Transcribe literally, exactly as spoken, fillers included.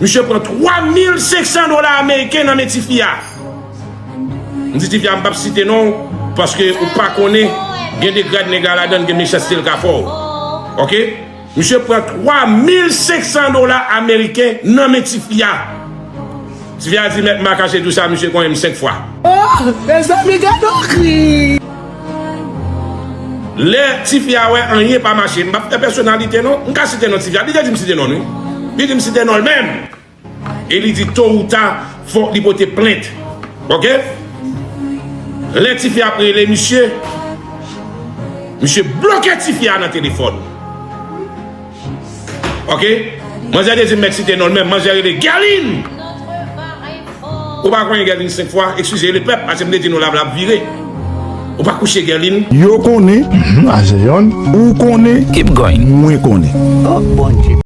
Misye pran twa mil senk san dola ameriken nan men tifi a. M di tifi a, m p ap site non, paske ou pa konnen, gen de grad nèg la ladan, gen mechanste l ka fè w. Oke? Misye pran twa mil senk san dola ameriken nan men tifi a. Tifi a di, mèt m pa kache di w sa, misye konyen m senk fwa. Oh, mezanmi, gade yon krim! Lè tifi a wè anyen pa mache, m p ap fè pèsonalite non, m ka site non tifi a, li te di m site non l wi. Li di m site non l menm. E li di to ou ta, fòk li pote plent. Oke? Lè tifi a ap rele misye, misye bloke tifi a nan telefòn. Oke? Manzè te di m mèt site non l menm, manzè rele Gèlin! Ou pa konyen Gèlin senk fwa, eskize lepèp, paske m te di nou la, l ap vire. Ou pa kouche Gèlin. Yo konnen, a se jòn, ou konnen, keep going, mwen konnen. Oh, Bondye.